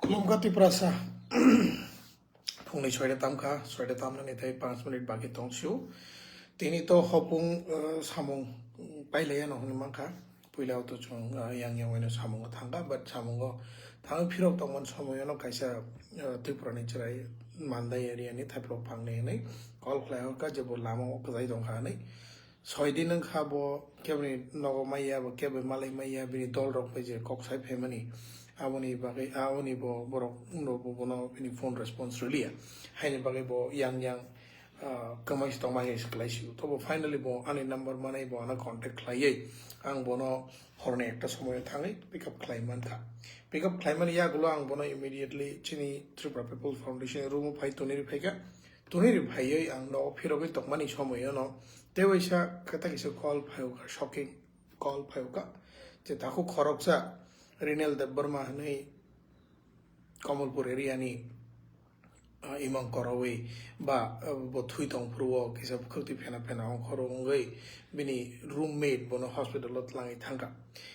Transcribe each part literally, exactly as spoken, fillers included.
Khulumkha Tiprasa. Phungni soida tamkha, soida tamnani tei panch minute baki tongsio. Tini to hopung, eh, samung, mm, pailaiya no hwnwi mankha. Puila o to chwng, eh, yang yang waino samungo thangkha, but samungo thangwi phirok tongmani somoyono kaisa, eh, Tripurani chwrai Mandai area ni Thaiplok phangni hwnwi call khlai hokha je bo lama o kwchai tongkha hwnwi. Soi din wngkha bo keboni nogo maiya, bo kebo malai maiya, bini dol rok bai je kok sai phaimani. Aboni bagwi, aboni bo borok no bo bono bini phone response rwliya. Haini bagwi bo yang yang, ah, kwmai se tongma hai se kwlai sio. Tobo finally bo ani number manai bo ano contact khlaiwi ang bono horni ekta somoyo thangwi pick up khlai mankha. Pick up khlaimani yagulo ang bono immediately chini Tripura People Foundation room o phai tonwi rw phaikha. Tonwi rw phaiwi ang nogo phirogwi tongmani somoyono tei waisa kata kisa call phaiwkha, shocking call phaiwkha. Je takhuk khoroksa Rinel Debbarma hwnwi Kamalpur area ni, ah, imang korowi ba, ah, bo thui tong phuru o kisa khwtwi phena phena ongkhoro wngwi bini roommate bono hospital o twlangwi thangkha.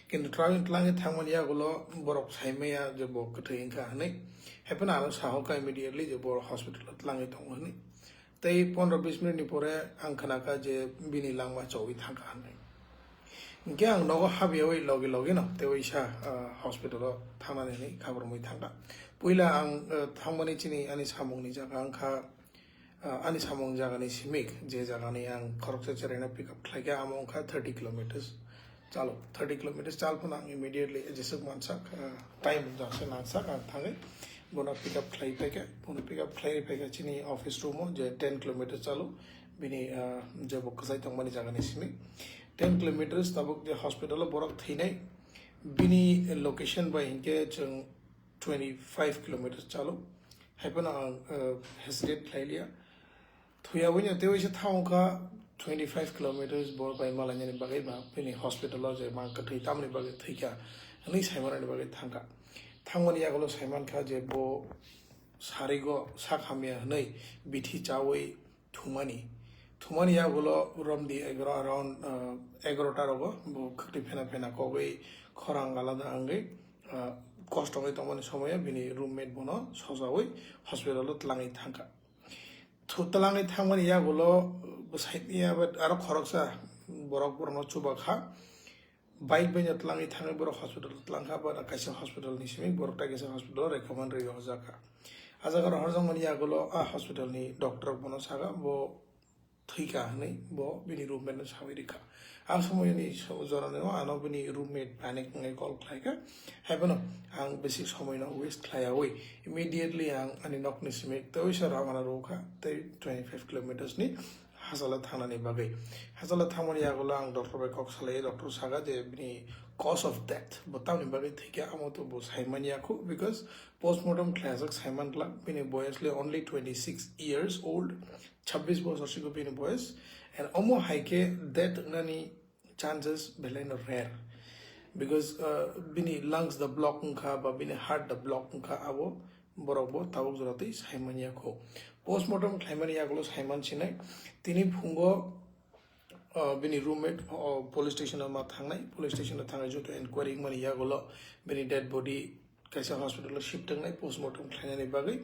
Kintu twlangwi, twlangwi thangmani yagulo borok saimaya je bo kwthwi wngkha hwnwi. Hapheno ano sahoka immediately je bo hospital o twlangwi tongo hwnwi. Tei pondro bis minute ni pore ang khnakha je bini langma chowi thangkha hwnwi. Hinkhe ang nogo habyawi logi logi no tei waisa, ah, hospital o thangnani hwnwi khabar wngwi thangkha. Puila ang, ah, thangmani chini ani samungni jaga wngkha, ah, ani samung jagani simik, je jagani ang khoroksa cheraino pick up khlaikha, amo wngkha thirty kilometers. Chalo, thirty kilometers chal phano ang immediately jeswk mansak, ah, time jangse nangsak ang thangwi bono pick up khlai phaikha, bono pick up khlai phaikha chini office room o je ten kilometers chalo bini, ah, je bo kwchai tongmani jagani simi ten kilometers tabuk je hospital o borok thwinai bini location bai hinkhe chwng twenty five kilometers chalo. Haiphano ang, ah, hesitate khlai liya. Thuya wngya tei waisa thang wngkha twenty five kilometers bo bai malainani bagwi ba bini hospital o je mang kwthwi tamni bagwi thwikha hwnwi saimanani bagwi thangkha. Thangmani yagulo saimankha je bo sarigo sak hamya hwnwi bithi chawi thumani. Thumani yagulo romdi egaroh around, ah, egaroh ta rogo bo khwtwi phena phena kogwi khorang alada wngwi, ah, kosto wngwi tongmani somoyo bini roommate bono sojawi hospital o twlangwi thangkha. Thu-, twlangwi thangmani yagulo bwsai ya, aro khoroksa borok borokno chubakha. Bike bai no twlangwi thangwi borok hospital twlangkha, ba kaisa hospital ni simi borok tai kaisa hospital recommend rwi rohorjakha. A jaga rohorjakmani yagulo a hospital ni doctor bono saka bo thwikha hwnwi bo bini roommate no sawi rikha. A somoyoni so-, jorani o ano bini roommate panic wngwi call khlaikha. Haiphano ang bisi somoi no waste khlaiyawi immediately ang ani nokni simi tei waisa rawna rwkha tei twenty five kilometers ni hachalo thangnani bagwi. Hachalo thangmani yagulo ang doctor bai kok salai, doctor saka je bini cause of death bo tamni bagwi thwikha amo to bo saimanya khu, because postmortem khlaijak saiman glak, bini boyas le only twenty six years old, chabbish bosor siko bini boyas, and omo hai khe death wngnani chances belai no rare, because, uh, bini lungs da block wngkha ba bini heart da block wngkha, abo borok bo tabuk jora twi saimanya kho. Postmortem khlaimani yagulo saiman sinai tini phungo, uh, bini roommate, uh, police station o ma thangnai, police station o thangwi joto enquiry wngmani yagulo bini dead body kaisa hospital o shift wngnai postmortem khlainani bagwi.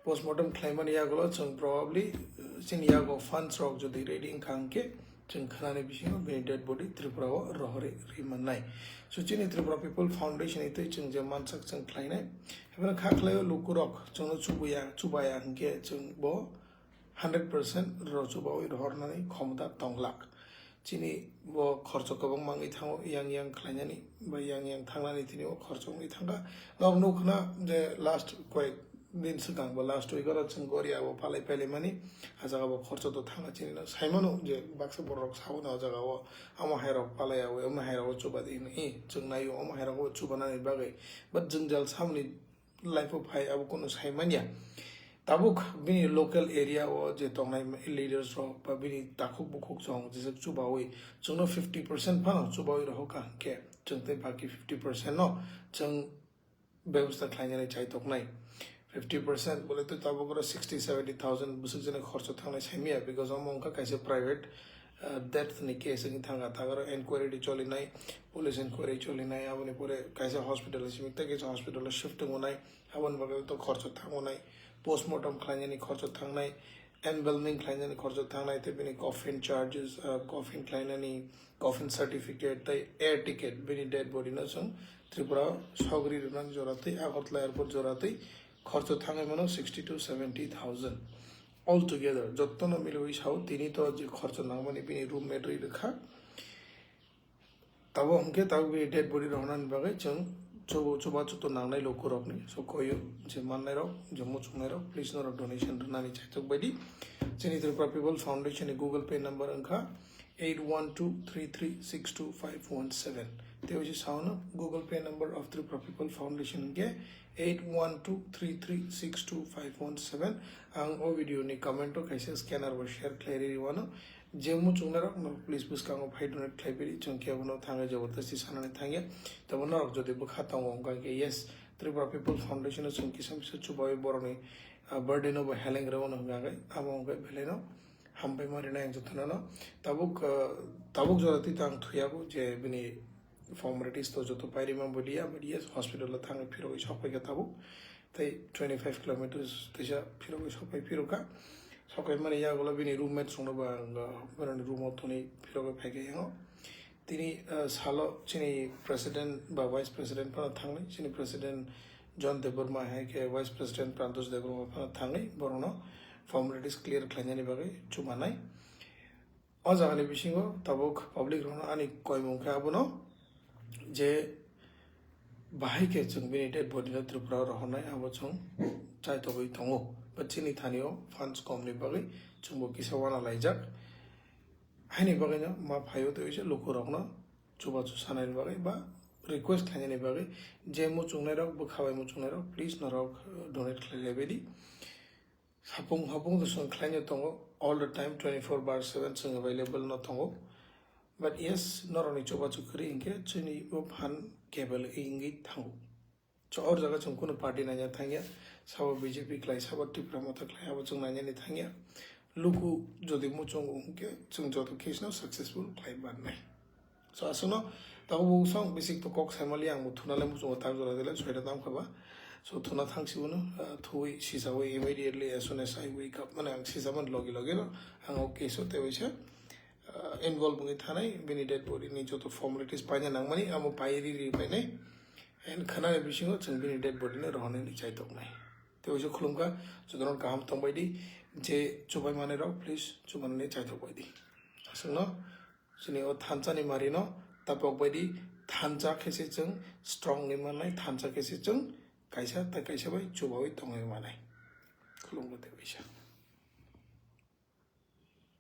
Postmortem khlaimani yagulo chwng probably, uh, chini yago funds rok jodi ready wngkha hwnkhe chwng khwnani bisingo bini dead body Tripura o rohorwi rwi mannai. So chini Tripura People Foundation ni twi chwng je mansak chwng khlainai. Haiphano kha khlaio lukurok chwngno chubuya, chubaya hwnkhe chwng bo hundred percent ro chubawi rohornani khomota tonglak. Chini bo khorcho kwbangma wngwi thango, yang yang khlainani ba yang yang thangnani tini o khorcho wngwi thangkha. Nok nukhna je last koyek din swkang ba last week oro chwng Goria o palai palai mani, a jaga bo khorcho to thangkha chini no. Saimano je baksa borok rok sao no o jaga o, omo hai rok palai awi, omo hai rok o chuba di hwnwi, chwng naio omo hai rok o chubanani bagwi. But jwngjal samni life o phai abo kunu sai manya. Tabuk bini local area o je tongnai leaders rok ba bini takhuk bukhuk chwng jesa chubawi chwngno fifty percent phano chubawi rohorkha hwnkhe chwng tei baki fifty percent no chwng bebosta khlainani chai toknai. Fifty percent bole to tabuk oro sixty seventy thousand bwswk jani khorcho thangnai saimaya, because omo wngkha kaisa private, death ni case wngwi thangkha, ta oro enquiry di cholinai, police enquiry cholinai, aboni pore kaisa hospital simi tei kaisa hospital shift tongonai, aboni bagwi to khorcho thangonai, postmortem khlainani khorcho thangnai, embalming khlainani khorcho thangnai, tei bini coffin charges, coffin khlainani, coffin certificate tei air ticket, bini dead body no chwng Tripura sogri rwnani jora tei Agartala airport jora tei khorcho thangwi mano sixty to seventy thousand. Altogether jottono milwi sao tini to je khorcho nangmani bini roommate rwi rwkha. Tabo hwnkhe tabuk bini dead body rohornani bagwi chwng chubachu to nangnai lukurokni. So koyo je mannairok, je muchungnairok, please norok donation rwnani chaitok baidi. Chini Tripura People Foundation ni Google Pay number wngkha eight one two three three six two five one seven. Tei oise saono Google Pay number of Tripura People Foundation hwnkhe eight one two three three six two five one seven. Ang o video ni comment o kaisa scanner bo share khlai rwi wano. Je muchungnarok no please bwskango phai donate khlai bidi, chwng khe abono thangwi jabardasti sanani thangya. Tabo norok jodi bwkha tongo wngkha khe yes, Tripura People Foundation o chwng kisa misa chubawi borokni birthday no bo heleng rwmano hwnkha khe abo wngkha belai no hambai ma rinai ang jotono no. Tabuk tabuk jora twi to ang thuyago je bini formalities to joto pairima boliya, but yes, hospital o thangwi phirogwi sokphaikha tabuk. Tei twenty five kilometers teisa phirogwi sokphai phirokha. Sokphaimani yagulo bini roommate songno bo ang boroni room o thoni phirogwi phaikha yango. Tini salo chini president ba vice president phano thangnai, chini president John Debbarma hai khe vice president Prantosh Debbarma phano thangnai, borokno formalities clear khlainani bagwi chumanai. O jagani bisingo tabuk public rokno ani koimung khe abono je bahai khe chwng bini dead body no Tripura o rohornai abo chwng chaitogwi tongo. But chini thani o funds kom ni bagwi chwngbo kisa wana laijak. Haini bagwi no ma phaio tei oise lukurokno chubachu sanani bagwi ba request khlainani bagwi je muchungnairok bwkha bai muchungnairok please norok donate khlai lai baidi. Sapung hapung to chwng khlaino tongo, all the time twenty four bar seven chwng available no tongo. But yes, norokni chubachu kwrwi hinkhe chini bo phan kebel wngwi thango. So or jaga chwng kunu party naina thangya, sabo B J P khlai, sabo Tipra Motha khlai, abo chwng nainani thangya. Luku jodi muchungo hinkhe chwng joto case no successful khlai mannai. So aswkno tabuk bo song bisik to kok saimali ang bo thuna le muchungo tak jora dele soita tam khaba. So thuna thang si uno, ah, thui sisawi immediately as soon as I wake up, mane ang sisaman logi logi no ang o case o tei waisa, ah, involve wngwi thanai, bini dead body ni joto formalities paina nangmani amo pai ri ri painai. And khanani bisingo chwng bini dead body no rohornani chaitoknai. Tei waisa khulumkha, jotono kaham tongbai di, je chubai manai rok please chumanani chaitok bai di. Aswkno chini o thansa ni mari no tapok bai di, thansa khe se chwng strong wngwi mannai, thansa khe se chwng kaisa tei kaisa bai chubawi tongwi manai. Khulumkha tei waisa.